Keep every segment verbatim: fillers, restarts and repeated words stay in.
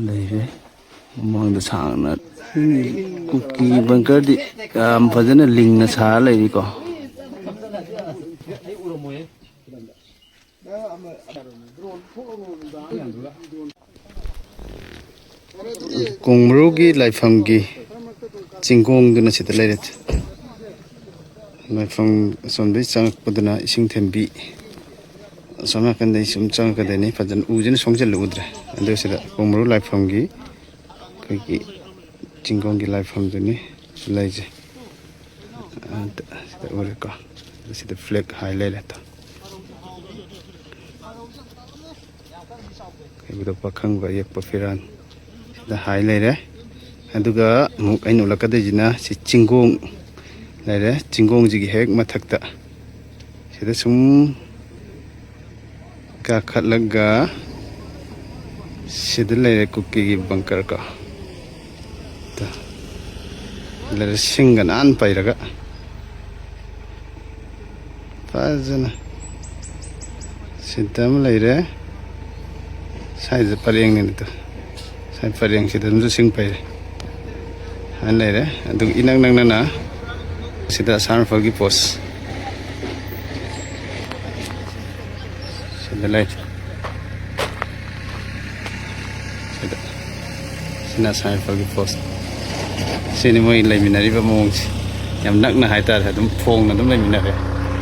ꯂꯩꯔꯦ꯫ ꯃꯃꯥꯡꯗ ꯁꯥꯡꯅ ꯀꯨꯀꯤ ꯕꯪꯀꯔꯗꯤ ꯌꯥꯝ ꯐꯖꯅ ꯂꯤꯡꯅ ꯁꯥꯔ ꯂꯩꯔꯤꯀꯣ꯫ ꯀꯣꯡꯕ꯭ꯔꯨꯒꯤ ꯂꯥꯏꯐꯝꯒꯤ ꯆꯤꯡꯒꯣꯡꯗꯨꯅ ꯁꯤꯗ ꯂꯩꯔꯦ꯫ ꯂꯥꯏꯐꯝ ꯑꯁꯣꯝꯗꯒꯤ ꯆꯪꯉꯛꯄꯗꯨꯅ ꯏꯁꯤꯡ ꯊꯦꯝꯕꯤ꯫ ꯑꯁꯣꯝ ꯅꯥꯀꯟꯗꯩ ꯁꯨꯝ ꯆꯪꯉꯛꯀꯗꯣꯏꯅꯤ꯫ ꯐꯖꯅ ꯎꯁꯤꯅ ꯁꯣꯡꯖꯜꯂꯛꯎꯗ꯭ꯔꯦ꯫ ꯑꯗꯨ ꯁꯤꯗ ꯀꯣꯡꯕ꯭ꯔꯨ ꯂꯥꯏꯐꯝꯒꯤ ꯑꯩꯈꯣꯏꯒꯤ ꯆꯤꯡꯒꯣꯡꯒꯤ ꯂꯥꯏꯐꯝꯗꯨꯅꯤ ꯂꯩꯁꯦ꯫ ꯑꯗ ꯁꯤꯗ ꯎꯔꯦꯀꯣ꯫ ꯁꯤꯗ ꯐ꯭ꯂꯦꯛ ꯍꯥꯏ ꯂꯩꯔꯦ꯫ ꯀꯩꯕꯨꯗ ꯄꯥꯈꯪꯕ ꯌꯦꯛꯄ ꯐꯤꯔꯥꯟ ꯁꯤꯗ ꯍꯥꯏ ꯂꯩꯔꯦ꯫ ꯑꯗꯨꯒ ꯑꯃꯨꯛ ꯑꯩꯅ ꯎꯠꯂꯛꯀꯗꯣꯏꯁꯤꯅ ꯁꯤ ꯆꯤꯡꯒꯣꯡ ꯂꯩꯔꯦ꯫ ꯆꯤꯡꯒꯣꯡꯁꯤꯒꯤ ꯍꯦꯛ ꯃꯊꯛꯇ ꯁꯤꯗ ꯁꯨꯝ ꯀꯥꯈꯠꯂꯒ ꯁꯤꯗ ꯂꯩꯔꯦ ꯀꯨꯀꯤꯒꯤ ꯕꯪꯀꯔ ꯀꯣ꯫ ꯂꯩꯔꯦ ꯁꯤꯡꯒ ꯅꯥꯟ ꯄꯩꯔꯒ ꯐꯖꯅ ꯁꯤꯗ ꯑꯃ ꯂꯩꯔꯦ꯫ ꯁ꯭ꯋꯥꯏꯗ ꯄꯔꯦꯡꯅꯤꯅꯦ ꯇꯨ꯫ ꯁ꯭ꯋꯥꯏ ꯄꯔꯦꯡꯁꯤꯗ ꯑꯗꯨꯝꯁꯨ ꯁꯤꯡ ꯄꯩꯔꯦ꯫ ꯍꯥꯏꯅ ꯂꯩꯔꯦ꯫ ꯑꯗꯨꯒ ꯏꯅꯛ ꯅꯛꯅꯅ ꯁꯤꯗ ꯑꯁꯥꯝ ꯔꯥꯏꯐꯜꯒꯤ ꯄꯣꯁ ꯁꯤꯗ ꯂꯩ꯫ ꯁꯤꯗ ꯁꯤꯅ ꯑꯁꯥꯝ ꯔꯥꯏꯐꯜꯒꯤ ꯄꯣꯁ꯫ ꯁꯤꯅꯤ ꯃꯣꯏ ꯂꯩꯃꯤꯟꯅꯔꯤꯕ ꯃꯑꯣꯡꯁꯦ꯫ ꯌꯥꯝ ꯅꯛꯅ ꯍꯥꯏꯇꯥꯔꯦ, ꯑꯗꯨꯝ ꯐꯣꯡꯅ ꯑꯗꯨꯝ ꯂꯩꯃꯤꯟꯅꯔꯦ꯫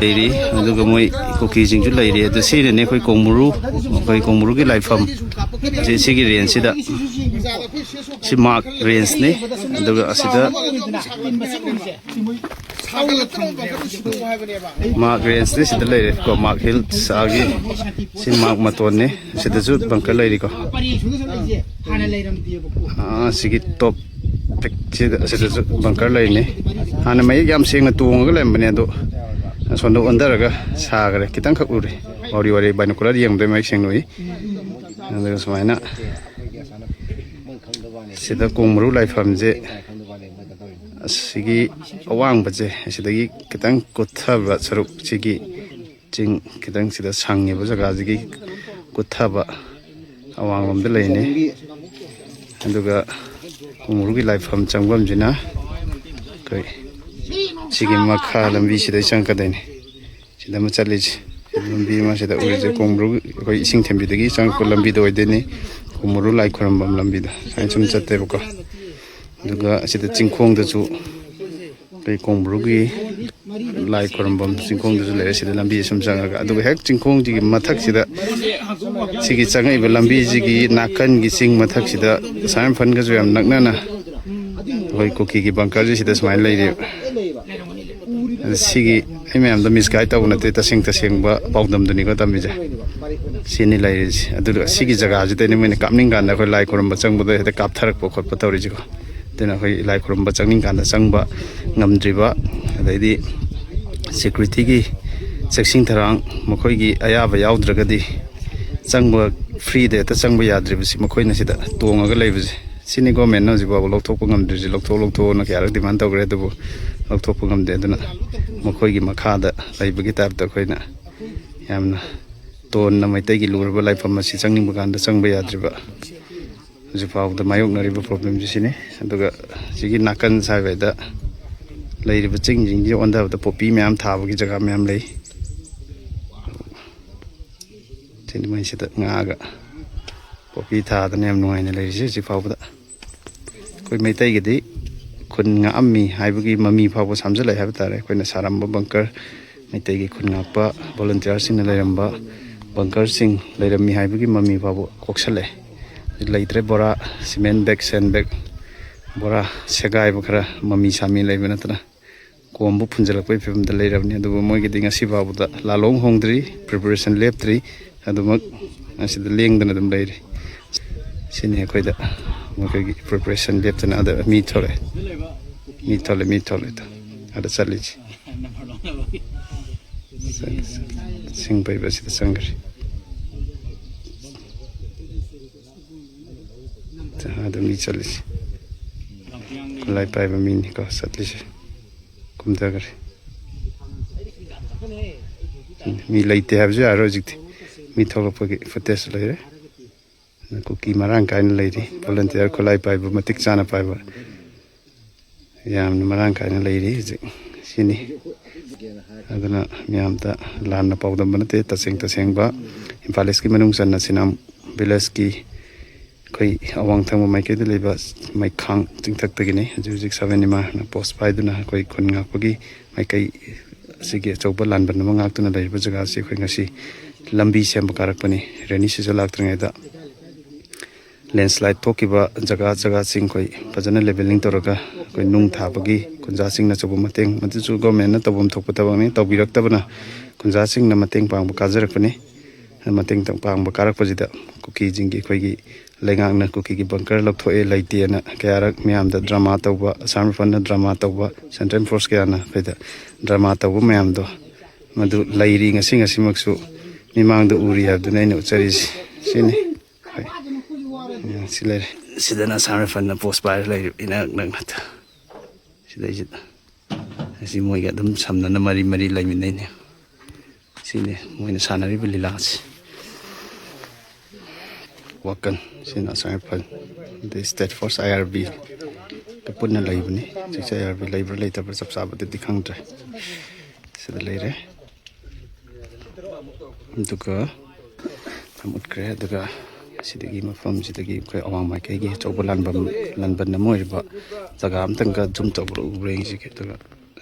ꯂꯩꯔꯤ꯫ ꯑꯗꯨꯒ ꯃꯣꯏ ꯀꯨꯀꯤꯁꯤꯡꯁꯨ ꯂꯩꯔꯤ꯫ ꯑꯗꯨ ꯁꯤꯅꯅꯦ ꯑꯩꯈꯣꯏ ꯀꯣꯡꯕ꯭ꯔꯨ, ꯑꯩꯈꯣꯏ ꯀꯣꯡꯕ꯭ꯔꯨꯒꯤ ꯂꯥꯏꯐꯝ꯫ ꯁꯤ, ꯁꯤꯒꯤ ꯔꯦꯟꯖꯁꯤꯗ ꯁꯤ ꯃꯥꯔꯛ ꯔꯦꯟꯖꯅꯤ꯫ ꯑꯗꯨꯒ ꯑꯁꯤꯗ ꯃꯥꯔꯛ ꯔꯦꯟꯖꯇꯤ ꯁꯤꯗ ꯂꯩꯔꯦꯀꯣ꯫ ꯃꯥꯔꯛ ꯍꯤꯜꯁ ꯑꯥꯒꯤ ꯁꯤ ꯃꯥꯔꯛ ꯃꯇꯣꯟꯅꯤ꯫ ꯁꯤꯗꯁꯨ ꯕꯪꯀꯔ ꯂꯩꯔꯤꯀꯣ꯫ ꯑꯥ, ꯁꯤꯒꯤ ꯇꯣꯞ ꯄꯤꯛꯁꯤꯗ, ꯑꯁꯤꯗꯁꯨ ꯕꯪꯀꯔ ꯂꯩꯔꯤꯅꯤ꯫ ꯍꯥꯟꯅ ꯃꯌꯦꯛ ꯌꯥꯝ ꯁꯦꯡꯅ ꯇꯣꯡꯉꯒ ꯂꯩꯔꯝꯕꯅꯦ, ꯑꯗꯣ ꯑꯁꯣꯝꯗ ꯑꯣꯟꯊꯔꯒ ꯁꯥꯈ꯭ꯔꯦ꯫ ꯈꯤꯇꯪꯈꯛ ꯎꯔꯦ꯫ ꯋꯥꯔꯤ ꯋꯥꯔꯤ ꯕꯥꯏꯅꯣꯀꯨꯂꯔ ꯌꯦꯡꯕꯗ ꯃꯌꯦꯛ ꯁꯦꯡꯅ ꯎꯏ꯫ ꯑꯗꯨꯒ ꯁꯨꯃꯥꯏꯅ ꯁꯤꯗ ꯀꯣꯡꯕ꯭ꯔꯨ ꯂꯥꯏꯐꯝꯁꯦ ꯑꯁꯤꯒꯤ ꯑꯋꯥꯡꯕꯁꯦ, ꯑꯁꯤꯗꯒꯤ ꯈꯤꯇꯪ ꯀꯨꯠꯊꯕ ꯁꯔꯨꯛꯁꯤꯒꯤ ꯆꯤꯡ ꯈꯤꯇꯪ ꯁꯤꯗ ꯁꯪꯉꯤꯕ ꯖꯒꯥꯁꯤꯒꯤ ꯀꯨꯠꯊꯕ ꯑꯋꯥꯡꯂꯣꯝꯗ ꯂꯩꯅꯤ꯫ ꯑꯗꯨꯒ ꯀꯣꯡꯕ꯭ꯔꯨꯒꯤ ꯂꯥꯏꯐꯝ ꯆꯪꯐꯝꯁꯤꯅ ꯑꯩꯈꯣꯏ ꯁꯤꯒꯤ ꯃꯈꯥ ꯂꯝꯕꯤꯁꯤꯗꯩ ꯆꯪꯉꯛꯀꯗꯣꯏꯅꯤ꯫ ꯁꯤꯗ ꯑꯃ ꯆꯠꯂꯤꯁꯦ, ꯂꯝꯕꯤ ꯑꯃ ꯁꯤꯗ ꯎꯔꯤꯁꯦ ꯀꯣꯡꯕ꯭ꯔꯨ, ꯑꯩꯈꯣꯏ ꯏꯁꯤꯡ ꯊꯦꯝꯕꯤꯗꯒꯤ ꯆꯪꯉꯛꯄ ꯂꯝꯕꯤꯗꯣ ꯑꯣꯏꯗꯣꯏꯅꯤ꯫ ꯀꯣꯡꯕ꯭ꯔꯨ ꯂꯥꯏ ꯈꯨꯔꯨꯝꯐꯝ ꯂꯝꯕꯤꯗꯣ ꯁꯨꯃꯥꯏꯅ ꯁꯨꯝ ꯆꯠꯇꯦꯕꯀꯣ꯫ ꯑꯗꯨꯒ ꯑꯁꯤꯗ ꯆꯤꯡꯈꯣꯡꯗꯁꯨ ꯑꯩꯈꯣꯏ ꯀꯣꯡꯕ꯭ꯔꯨꯒꯤ ꯂꯥꯏ ꯈꯨꯔꯨꯝꯐꯝ ꯆꯤꯡꯈꯣꯡꯗꯁꯨ ꯂꯩꯔꯦ꯫ ꯁꯤꯗ ꯂꯝꯕꯤ ꯁꯨꯝ ꯆꯪꯉꯒ, ꯑꯗꯨꯒ ꯍꯦꯛ ꯆꯤꯡꯈꯣꯡꯁꯤꯒꯤ ꯃꯊꯛꯁꯤꯗ ꯁꯤꯒꯤ ꯆꯪꯉꯛꯏꯕ ꯂꯝꯕꯤꯁꯤꯒꯤ ꯅꯥꯀꯟꯒꯤ ꯆꯤꯡ ꯃꯊꯛꯁꯤꯗ ꯁꯥꯏꯝꯐꯟꯒꯁꯨ ꯌꯥꯝ ꯅꯛꯅꯅ ꯑꯩꯈꯣꯏ ꯀꯨꯀꯤꯒꯤ ꯕꯪꯀꯔꯁꯦ ꯁꯤꯗ ꯁꯨꯃꯥꯏꯅ ꯂꯩꯔꯤꯕ꯫ ꯑꯗ ꯁꯤꯒꯤ ꯑꯩ ꯃꯌꯥꯝꯗ ꯃꯤꯁꯒꯥꯏꯠ ꯇꯧꯕ ꯅꯠꯇꯦ, ꯇꯁꯦꯡ ꯇꯁꯦꯡꯕ ꯄꯥꯎꯗꯝꯗꯨꯅꯤꯀꯣ ꯇꯝꯃꯤꯁꯦ꯫ ꯁꯤꯅꯤ ꯂꯩꯔꯤꯁꯦ꯫ ꯑꯗꯨꯒ ꯁꯤꯒꯤ ꯖꯒꯥꯁꯤꯗꯅꯤ ꯃꯣꯏꯅ ꯀꯥꯞꯅꯤꯡ ꯀꯥꯟꯗ ꯑꯩꯈꯣꯏ ꯂꯥꯏ ꯈꯨꯔꯨꯝꯕ ꯆꯪꯕꯗ ꯍꯦꯛꯇ ꯀꯥꯞꯊꯔꯛꯄ ꯈꯣꯠꯄ ꯇꯧꯔꯤꯁꯤꯀꯣ꯫ ꯑꯗꯨꯅ ꯑꯩꯈꯣꯏ ꯂꯥꯏ ꯈꯨꯔꯨꯝꯕ ꯆꯪꯅꯤꯡ ꯀꯥꯟꯗ ꯆꯪꯕ ꯉꯝꯗ꯭ꯔꯤꯕ, ꯑꯗꯩꯗꯤ ꯁꯦꯀ꯭ꯌꯨꯔꯤꯇꯤꯒꯤ ꯆꯦꯛꯁꯤꯟ ꯊꯧꯔꯥꯡ ꯃꯈꯣꯏꯒꯤ ꯑꯌꯥꯕ ꯌꯥꯎꯗ꯭ꯔꯒꯗꯤ ꯆꯪꯕ, ꯐ꯭ꯔꯤꯗ ꯍꯦꯛꯇ ꯆꯪꯕ ꯌꯥꯗ꯭ꯔꯤꯕꯁꯤ ꯃꯈꯣꯏꯅ ꯁꯤꯗ ꯇꯣꯡꯉꯒ ꯂꯩꯕꯁꯦ꯫ ꯁꯤꯅꯤ ꯒꯣꯔꯃꯦꯟꯅ ꯍꯧꯖꯤꯛ ꯐꯥꯎꯕ ꯂꯧꯊꯣꯛꯄ ꯉꯝꯗ꯭ꯔꯤꯁꯦ꯫ ꯂꯧꯊꯣꯛ, ꯂꯧꯊꯣꯛꯑꯣꯅ ꯀꯌꯥꯔꯛ ꯗꯤꯃꯥꯟ ꯇꯧꯈ꯭ꯔꯦ, ꯑꯗꯨꯕꯨ ꯂꯧꯊꯣꯛꯄ ꯉꯝꯗꯦ꯫ ꯑꯗꯨꯅ ꯃꯈꯣꯏꯒꯤ ꯃꯈꯥꯗ ꯂꯩꯕꯒꯤ ꯇꯥꯏꯞꯇ ꯑꯩꯈꯣꯏꯅ ꯌꯥꯝꯅ ꯇꯣꯟꯅ ꯃꯩꯇꯩꯒꯤ ꯂꯨꯔꯕ ꯂꯥꯏꯐꯝ ꯑꯁꯤ ꯆꯪꯅꯤꯡꯕ ꯀꯥꯟꯗ ꯆꯪꯕ ꯌꯥꯗ꯭ꯔꯤꯕ, ꯍꯧꯖꯤꯛ ꯐꯥꯎꯕꯗ ꯃꯥꯌꯣꯛꯅꯔꯤꯕ ꯄ꯭ꯔꯣꯕ꯭ꯂꯦꯝꯁꯤ ꯁꯤꯅꯤ꯫ ꯑꯗꯨꯒ ꯁꯤꯒꯤ ꯅꯥꯀꯟ ꯁꯥꯏꯋꯥꯏꯗ ꯂꯩꯔꯤꯕ ꯆꯤꯡꯁꯤꯡꯁꯤ ꯑꯣꯟꯊꯕꯗ ꯄꯣꯄꯤ ꯃꯌꯥꯝ ꯊꯥꯕꯒꯤ ꯖꯒꯥ ꯃꯌꯥꯝ ꯂꯩ꯫ ꯁꯤꯅꯤ ꯃꯣꯏꯁꯤꯗ ꯉꯥꯒ ꯄꯣꯄꯤ ꯊꯥꯗꯅ ꯌꯥꯝ ꯅꯨꯡꯉꯥꯏꯅ ꯂꯩꯔꯤꯁꯦ ꯍꯧꯖꯤꯛ ꯐꯥꯎꯕꯗ꯫ ꯑꯩꯈꯣꯏ ꯃꯩꯇꯩꯒꯤꯗꯤ ꯈꯨꯟ ꯉꯥꯛꯑꯝꯃꯤ ꯍꯥꯏꯕꯒꯤ ꯃꯃꯤ ꯐꯥꯎꯕ ꯁꯥꯝꯖꯜꯂꯛꯑꯦ ꯍꯥꯏꯕ ꯇꯥꯔꯦ꯫ ꯑꯩꯈꯣꯏꯅ ꯁꯥꯔꯝꯕ ꯕꯪꯀꯔ, ꯃꯩꯇꯩꯒꯤ ꯈꯨꯟ ꯉꯥꯛꯄ ꯚꯣꯂꯨꯟꯇꯤꯌꯔꯁꯤꯡꯅ ꯂꯩꯔꯝꯕ ꯕꯪꯀꯔꯁꯤꯡ ꯂꯩꯔꯝꯃꯤ ꯍꯥꯏꯕꯒꯤ ꯃꯃꯤ ꯐꯥꯎꯕ ꯀꯣꯛꯁꯜꯂꯛꯑꯦ꯫ ꯂꯩꯇ꯭ꯔꯦ꯫ ꯕꯣꯔꯥ, ꯁꯤꯃꯦꯟ ꯕꯦꯒ, ꯁꯦꯟ ꯕꯦꯒ, ꯕꯣꯔꯥ ꯁꯦꯒꯥꯏꯕ ꯈꯔ ꯃꯃꯤ ꯁꯥꯃꯤ ꯂꯩꯕ ꯅꯠꯇꯅ ꯀꯣꯝꯕꯨ ꯐꯨꯟꯖꯜꯂꯛꯄꯒꯤ ꯐꯤꯕꯝꯗ ꯂꯩꯔꯕꯅꯤ꯫ ꯑꯗꯨꯕꯨ ꯃꯣꯏꯒꯤꯗꯤ ꯉꯁꯤ ꯐꯥꯎꯕꯗ ꯂꯥꯂꯣꯡ ꯍꯣꯡꯗ꯭ꯔꯤ, ꯄ꯭ꯔꯤꯄꯦꯔꯦꯁꯟ ꯂꯦꯞꯇ꯭ꯔꯤ꯫ ꯑꯗꯨꯃꯛ ꯑꯁꯤꯗ ꯂꯦꯡꯗꯅ ꯑꯗꯨꯝ ꯂꯩꯔꯤ꯫ ꯁꯤꯅꯤ ꯑꯩꯈꯣꯏꯗ ꯃꯈꯣꯏꯒꯤ ꯄ꯭ꯔꯤꯄꯦꯔꯦꯁꯟ ꯂꯦꯞꯇꯅ ꯑꯗ ꯃꯤ ꯊꯣꯛꯂꯛꯑꯦ, ꯃꯤ ꯊꯣꯛꯂꯛꯑꯦ, ꯃꯤ ꯊꯣꯛꯂꯛꯑꯦ꯫ ꯑꯗ ꯆꯠꯂꯤꯁꯤ ꯁꯤꯡ ꯄꯩꯕ ꯑꯁꯤꯗ ꯆꯪꯈ꯭ꯔꯦ꯫ ꯑꯗꯨ ꯃꯤ ꯆꯠꯂꯤꯁꯤ ꯈꯨꯠꯂꯥꯏ ꯄꯥꯏꯕ ꯃꯤꯅꯤꯀꯣ ꯆꯠꯂꯤꯁꯦ꯫ ꯀꯨꯝꯊꯈ꯭ꯔꯦ꯫ ꯃꯤ ꯂꯩꯇꯦ ꯍꯥꯏꯕꯁꯨ ꯌꯥꯔꯣꯏ ꯍꯧꯖꯤꯛꯇꯤ꯫ ꯃꯤ ꯊꯣꯛꯂꯛꯄꯒꯤ ꯐꯨꯇꯦꯖ ꯂꯩꯔꯦ꯫ ꯀꯨꯀꯤ ꯃꯔꯥꯡ ꯀꯥꯏꯅ ꯂꯩꯔꯤ꯫ ꯚꯣꯂꯟꯇꯤꯌꯔ ꯈꯨꯠꯂꯥꯏ ꯄꯥꯏꯕ ꯃꯇꯤꯛ ꯆꯥꯅ ꯄꯥꯏꯕ ꯌꯥꯝꯅ ꯃꯔꯥꯡ ꯀꯥꯏꯅ ꯂꯩꯔꯤ ꯍꯧꯖꯤꯛ꯫ ꯁꯤꯅꯤ꯫ ꯑꯗꯨꯅ ꯃꯌꯥꯝꯗ ꯂꯥꯟꯅ ꯄꯥꯎꯗꯝꯕ ꯅꯠꯇꯦ, ꯇꯁꯦꯡ ꯇꯁꯦꯡꯕ ꯏꯝꯐꯥꯜ ꯏꯁꯀꯤ ꯃꯅꯨꯡ ꯆꯟꯅ ꯁꯤꯅꯥꯝ ꯚꯤꯂꯦꯖꯀꯤ ꯑꯩꯈꯣꯏ ꯑꯋꯥꯡ ꯊꯪꯕ ꯃꯥꯏꯀꯩꯗ ꯂꯩꯕ ꯃꯩꯈꯥꯡ ꯆꯤꯡꯊꯛꯇꯒꯤꯅꯤ꯫ ꯍꯧꯖꯤꯛ ꯍꯧꯖꯤꯛ ꯁꯕꯦꯟ ꯏꯃꯥꯅ ꯄꯣꯁ ꯄꯥꯏꯗꯨꯅ ꯑꯩꯈꯣꯏ ꯈꯨꯟ ꯉꯥꯛꯄꯒꯤ ꯃꯥꯏꯀꯩ ꯑꯁꯤꯒꯤ ꯑꯆꯧꯕ ꯂꯥꯟꯕꯟ ꯑꯃ ꯉꯥꯛꯇꯨꯅ ꯂꯩꯔꯤꯕ ꯖꯒꯥ ꯑꯁꯤ ꯑꯩꯈꯣꯏ ꯉꯁꯤ ꯂꯝꯕꯤ ꯁꯦꯝꯕ ꯀꯥꯔꯛꯄꯅꯤ꯫ ꯔꯦꯅꯤ ꯁꯤꯖꯟ ꯂꯥꯛꯇ꯭ꯔꯤꯉꯩꯗ ꯂꯦꯟꯁ꯭ꯂꯥꯏꯠ ꯊꯣꯛꯈꯤꯕ ꯖꯒꯥ ꯖꯒꯥꯁꯤꯡ ꯑꯩꯈꯣꯏ ꯐꯖꯅ ꯂꯦꯕꯦꯂꯤꯡ ꯇꯧꯔꯒ ꯑꯩꯈꯣꯏ ꯅꯨꯡ ꯊꯥꯕꯒꯤ ꯈꯨꯟꯖꯥꯁꯤꯡꯅ ꯑꯆꯧꯕ ꯃꯇꯦꯡ, ꯃꯗꯨꯁꯨ ꯒꯣꯔꯃꯦꯟꯅ ꯇꯧꯐꯝ ꯊꯣꯛꯄ ꯊꯕꯛꯅꯤ, ꯇꯧꯕꯤꯔꯛꯇꯕꯅ ꯈꯨꯟꯖꯥꯁꯤꯡꯅ ꯃꯇꯦꯡ ꯄꯥꯡꯕ ꯀꯥꯖꯔꯛꯄꯅꯤ꯫ ꯃꯇꯦꯡ ꯄꯥꯡꯕ ꯀꯥꯔꯛꯄꯁꯤꯗ ꯀꯨꯀꯤꯁꯤꯡꯒꯤ ꯑꯩꯈꯣꯏꯒꯤ ꯂꯩꯉꯥꯛꯅ ꯀꯨꯀꯤꯒꯤ ꯕꯪꯀꯔ ꯂꯧꯊꯣꯛꯑꯦ ꯂꯩꯇꯦꯅ ꯀꯌꯥꯔꯛ ꯃꯌꯥꯝꯗ ꯗ꯭ꯔꯃꯥ ꯇꯧꯕ, ꯑꯁꯥꯝ ꯔꯥꯏꯐꯜꯅ ꯗ꯭ꯔꯃꯥ ꯇꯧꯕ, ꯁꯦꯟꯇ꯭ꯔꯦꯜ ꯐꯣꯔꯁ ꯀꯌꯥꯅ ꯑꯩꯈꯣꯏꯗ ꯗ꯭ꯔꯃꯥ ꯇꯧꯕ ꯃꯌꯥꯝꯗꯣ ꯃꯗꯨ ꯂꯩꯔꯤ, ꯉꯁꯤ ꯉꯁꯤꯃꯛꯁꯨ ꯃꯤꯃꯥꯡꯗ ꯎꯔꯤ ꯍꯥꯏꯕꯗꯨꯅ ꯑꯩꯅ ꯎꯠꯆꯔꯤꯁꯤ꯫ ꯁꯤꯅꯤ꯫ ꯍꯣꯏ꯫ ꯁꯤ ꯂꯩꯔꯦ꯫ ꯁꯤꯗꯅ ꯑꯁꯥꯝ ꯔꯥꯏꯐꯜꯅ ꯄꯣꯁ ꯄꯥꯏꯔ ꯂꯩꯔꯤꯕ ꯏꯅꯛ ꯅꯛꯅ꯫ ꯁꯤꯗꯩꯁꯤꯗ꯫ ꯑꯁꯤ ꯃꯣꯏꯒ ꯑꯗꯨꯝ ꯁꯝꯅꯅ ꯃꯔꯤ ꯃꯔꯤ ꯂꯩꯃꯤꯟꯅꯩꯅꯦ꯫ ꯁꯤꯅꯤ ꯃꯣꯏꯅ ꯁꯥꯟꯅꯔꯤꯕ ꯂꯤꯂꯥꯁꯤ꯫ ꯋꯥꯀꯟ, ꯁꯤꯅ ꯑꯁꯥꯝ ꯔꯥꯏꯐꯜ, ꯑꯗꯩ ꯁ꯭ꯇꯦꯠ ꯐꯣꯔꯁ, ꯑꯥꯏ ꯑꯥꯔ ꯕꯤ ꯄꯨꯟꯅ ꯂꯩꯕꯅꯤ꯫ ꯍꯧꯖꯤꯛꯁꯦ ꯑꯥꯏ ꯑꯥꯔ ꯕꯤ ꯂꯩꯕ꯭ꯔꯥ ꯂꯩꯇꯕ꯭ꯔꯥ ꯆꯞ ꯆꯥꯕꯗꯨꯗꯤ ꯈꯪꯗ꯭ꯔꯦ꯫ ꯁꯤꯗ ꯂꯩꯔꯦ꯫ ꯑꯗꯨꯒ ꯃꯨꯠꯈ꯭ꯔꯦ꯫ ꯑꯗꯨꯒ ꯁꯤꯗꯒꯤ, ꯃꯐꯝꯁꯤꯗꯒꯤ ꯑꯩꯈꯣꯏ ꯑꯋꯥꯡ ꯃꯥꯏꯀꯩꯒꯤ ꯑꯆꯧꯕ ꯂꯥꯟꯕꯟ, ꯂꯥꯟꯕꯟ ꯑꯃ ꯑꯣꯏꯔꯤꯕ ꯖꯒꯥ ꯑꯝꯇꯪꯒ ꯖꯨꯝ ꯇꯧꯕ꯭ꯔꯥ ꯎꯕ꯭ꯔꯥ ꯌꯦꯡꯁꯤꯒꯦ꯫ ꯑꯗꯨꯒ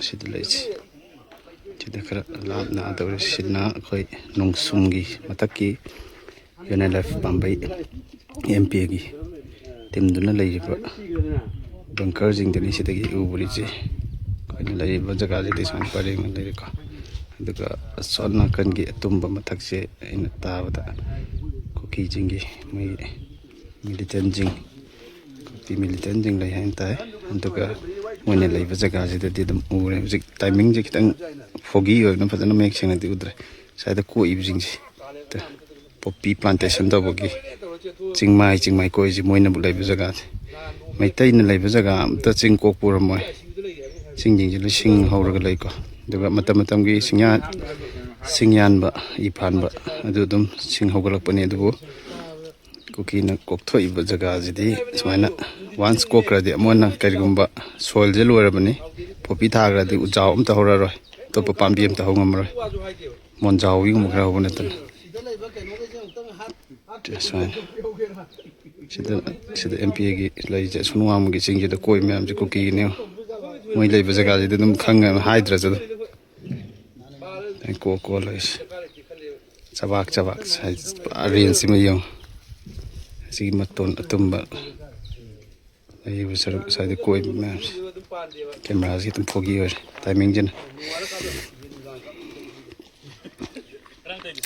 ꯁꯤꯗ ꯂꯩꯁꯤ꯫ ꯁꯤꯗ ꯈꯔ ꯂꯥꯞꯅ ꯑꯥ ꯇꯧꯔꯦ꯫ ꯁꯤꯅ ꯑꯩꯈꯣꯏ ꯅꯣꯡꯁꯨꯝꯒꯤ ꯃꯊꯛꯀꯤ ꯌꯨ ꯑꯦꯟ ꯑꯦꯜ ꯑꯦꯐ ꯄꯥꯝꯕꯩ ꯑꯦꯝ ꯄꯤ ꯑꯦꯒꯤ ꯇꯤꯝꯗꯨꯅ ꯂꯩꯔꯤꯕ ꯕꯪꯀꯔꯁꯤꯡꯗꯨꯅꯤ ꯁꯤꯗꯒꯤ ꯎꯔꯤꯁꯦ꯫ ꯑꯩꯈꯣꯏꯅ ꯂꯩꯔꯤꯕ ꯖꯒꯥꯁꯤꯗꯤ ꯁꯨꯃꯥꯏꯅ ꯄꯔꯦꯡꯅ ꯂꯩꯔꯦꯀꯣ꯫ ꯑꯗꯨꯒ ꯑꯁꯣꯝ ꯅꯥꯀꯟꯒꯤ ꯑꯇꯨꯝꯕ ꯃꯊꯛꯁꯦ ꯑꯩꯅ ꯇꯥꯕꯗ ꯀꯨꯀꯤꯁꯤꯡꯒꯤ ꯃꯣꯏꯒꯤ ꯃꯤꯂꯤꯇꯦꯟꯁꯤꯡ, ꯀꯨꯀꯤ ꯃꯤꯂꯤꯇꯦꯟꯁꯤꯡ ꯂꯩ ꯍꯥꯏꯅ ꯇꯥꯏ꯫ ꯑꯗꯨꯒ ꯃꯣꯏꯅ ꯂꯩꯕ ꯖꯒꯥꯁꯤꯗꯗꯤ ꯑꯗꯨꯝ ꯎꯔꯦ꯫ ꯍꯧꯖꯤꯛ ꯇꯥꯏꯃꯤꯡꯁꯦ ꯈꯤꯇꯪ ꯐꯣꯒꯤ ꯑꯣꯏꯕꯅ ꯐꯖꯅ ꯃꯌꯦꯛ ꯁꯦꯡꯅꯗꯤ ꯎꯗ꯭ꯔꯦ꯫ ꯁ꯭ꯋꯥꯏꯗ ꯀꯣꯛꯏꯕꯁꯤꯡꯁꯦ꯫ ꯄꯣꯄꯤ ꯄ꯭ꯂꯥꯟꯇꯦꯁꯟ ꯇꯧꯕꯒꯤ ꯆꯤꯡꯃꯥꯏ, ꯆꯤꯡꯃꯥꯏ ꯀꯣꯏꯁꯤ ꯃꯣꯏꯅꯕꯨ ꯂꯩꯕ ꯖꯒꯥꯅꯤ꯫ ꯃꯩꯇꯩꯅ ꯂꯩꯕ ꯖꯒꯥ ꯑꯝꯇ ꯆꯤꯡ ꯀꯣꯛꯄ ꯎꯔꯝꯃꯣꯏ꯫ ꯆꯤꯡꯁꯤꯡꯁꯤ ꯂꯣꯏ ꯁꯤꯡ ꯍꯧꯔꯒ ꯂꯩꯀꯣ꯫ ꯑꯗꯨꯒ ꯃꯇꯝ ꯃꯇꯝꯒꯤ ꯆꯤꯡꯌꯥ-, ꯁꯤꯡ ꯌꯥꯟꯕ, ꯏ ꯐꯥꯟꯕ ꯑꯗꯨ ꯑꯗꯨꯝ ꯁꯤꯡ ꯍꯧꯒꯠꯂꯛꯄꯅꯤ꯫ ꯑꯗꯨꯕꯨ ꯀꯨꯀꯤꯅ ꯀꯣꯛꯊꯣꯛꯏꯕ ꯖꯒꯥꯁꯤꯗꯤ ꯁꯨꯃꯥꯏꯅ, ꯋꯥꯟꯁ ꯀꯣꯛꯈ꯭ꯔꯗꯤ ꯑꯃꯨꯛ ꯍꯟꯅ ꯀꯔꯤꯒꯨꯝꯕ ꯁꯣꯏꯜꯁꯦ ꯂꯣꯏꯔꯕꯅꯤ, ꯄꯣꯄꯤ ꯊꯥꯈ꯭ꯔꯗꯤ ꯎꯖꯥꯎ ꯑꯝꯇ ꯍꯧꯔꯔꯣꯏ, ꯑꯇꯣꯞꯄ ꯄꯥꯝꯕꯤ ꯑꯝꯇ ꯍꯧ ꯉꯝꯃꯔꯣꯏ, ꯃꯣꯟꯖꯥꯎꯕꯤꯒꯨꯝꯕ ꯈꯔ ꯍꯧꯕ ꯅꯠꯇꯅ꯫ ꯁꯨꯃꯥꯏꯅ ꯁꯤꯗ, ꯁꯤꯗ ꯑꯦꯝ ꯄꯤ ꯑꯦꯒꯤ ꯂꯩꯁꯦ, ꯑꯁꯣꯝ ꯋꯥꯡꯃꯒꯤ ꯆꯤꯡꯁꯤꯗ ꯀꯣꯏ ꯃꯌꯥꯝꯁꯦ ꯀꯨꯀꯤꯒꯤꯅꯦ꯫ ꯃꯣꯏ ꯂꯩꯕ ꯖꯒꯥꯁꯤꯗꯤ ꯑꯗꯨꯝ ꯈꯪꯉꯦ, ꯍꯥꯏꯗ꯭ꯔꯁꯨ ꯑꯗꯨꯝ꯫ ꯑꯩ ꯀꯣ ꯀꯣ ꯂꯩꯁꯦ꯫ ꯆꯕꯥꯛ ꯆꯕꯥꯛ ꯁꯥꯏ-, ꯄꯨꯔꯥ ꯔꯦꯟꯖꯁꯤꯃ ꯌꯦꯡꯉꯨ꯫ ꯑꯁꯤꯒꯤ ꯃꯇꯣꯟ ꯑꯇꯨꯝꯕ ꯂꯩꯔꯤꯕ ꯁꯔꯨꯛ ꯁ꯭ꯋꯥꯏꯗ ꯀꯣꯏꯕ ꯃꯌꯥꯝꯁꯦ꯫ ꯀꯦꯃꯦꯔꯥꯁꯤ ꯈꯤꯇꯪ ꯐꯣꯒꯤ ꯑꯣꯏꯔꯦ ꯇꯥꯏꯃꯤꯡꯁꯤꯅ꯫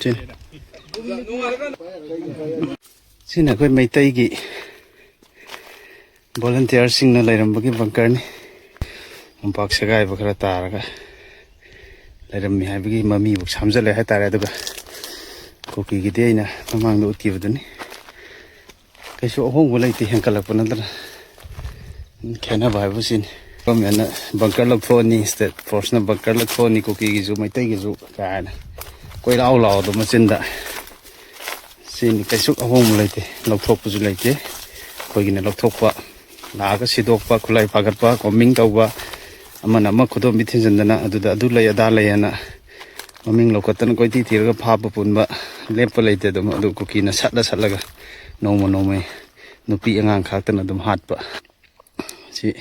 ꯁꯤ-, ꯁꯤꯅ ꯑꯩꯈꯣꯏ ꯃꯩꯇꯩꯒꯤ ꯚꯣꯂꯟꯇꯤꯌꯔꯁꯤꯡꯅ ꯂꯩꯔꯝꯕꯒꯤ ꯕꯪꯀꯔꯅꯤ꯫ ꯃꯣꯝꯄꯥꯛ ꯁꯦꯒꯥꯏꯕ ꯈꯔ ꯇꯥꯔꯒ ꯂꯩꯔꯝꯃꯤ ꯍꯥꯏꯕꯒꯤ ꯃꯃꯤꯕꯨ ꯁꯥꯝꯖꯜꯂꯦ ꯍꯥꯏꯇꯥꯔꯦ꯫ ꯑꯗꯨꯒ ꯀꯨꯀꯤꯒꯤꯗꯤ ꯑꯩꯅ ꯃꯃꯥꯡꯗ ꯎꯠꯈꯤꯕꯗꯨꯅꯤ꯫ ꯀꯩꯁꯨ ꯑꯍꯣꯡꯕ ꯂꯩꯇꯦ, ꯍꯦꯟꯀꯠꯂꯛꯄ ꯅꯠꯇꯅ꯫ ꯈꯦꯠꯅꯕ ꯍꯥꯏꯕꯁꯤꯅꯤ꯫ ꯒꯣꯔꯃꯦꯟꯅ ꯕꯪꯀꯔ ꯂꯧꯊꯣꯛꯑꯅꯤ, ꯁ꯭ꯇꯦꯠ ꯐꯣꯔꯁꯅ ꯕꯪꯀꯔ ꯂꯧꯊꯣꯛꯑꯅꯤ, ꯀꯨꯀꯤꯒꯤꯁꯨ ꯃꯩꯇꯩꯒꯤꯁꯨ ꯀꯥꯏꯅ ꯀꯣꯏꯂꯥꯎ ꯂꯥꯎꯗ ꯃꯆꯤꯟꯗ꯫ ꯁꯤꯅꯤ, ꯀꯩꯁꯨ ꯑꯍꯣꯡꯕ ꯂꯩꯇꯦ, ꯂꯧꯊꯣꯛꯄꯁꯨ ꯂꯩꯇꯦ꯫ ꯑꯩꯈꯣꯏꯒꯤꯅ ꯂꯧꯊꯣꯛꯄ, ꯂꯥꯛꯑꯒ ꯁꯤꯗꯣꯛꯄ, ꯈꯨꯠꯂꯥꯏ ꯐꯥꯒꯠꯄ, ꯀꯣꯝꯕꯤꯡ ꯇꯧꯕ, ꯑꯃꯅ ꯑꯃ ꯈꯨꯗꯣꯝꯕꯤ ꯊꯤꯟꯖꯤꯟꯗꯅ ꯑꯗꯨꯗ ꯑꯗꯨ ꯂꯩ ꯑꯗꯥ ꯂꯩ ꯍꯥꯏꯅ ꯃꯃꯤꯡ ꯂꯧꯈꯠꯇꯅ ꯀꯣꯏꯊꯤ ꯊꯤꯔꯒ ꯐꯥꯕ ꯄꯨꯟꯕ ꯂꯦꯞꯄ ꯂꯩꯇꯦ꯫ ꯑꯗꯨꯝ ꯑꯗꯨ ꯀꯨꯀꯤꯅ ꯁꯠꯂ ꯁꯠꯂꯒ ꯅꯣꯡꯃ ꯅꯣꯡꯃꯩ ꯅꯨꯄꯤ ꯑꯉꯥꯡ ꯈꯥꯛꯇꯅ ꯑꯗꯨꯝ ꯍꯥꯠꯄ꯫ ꯁꯤ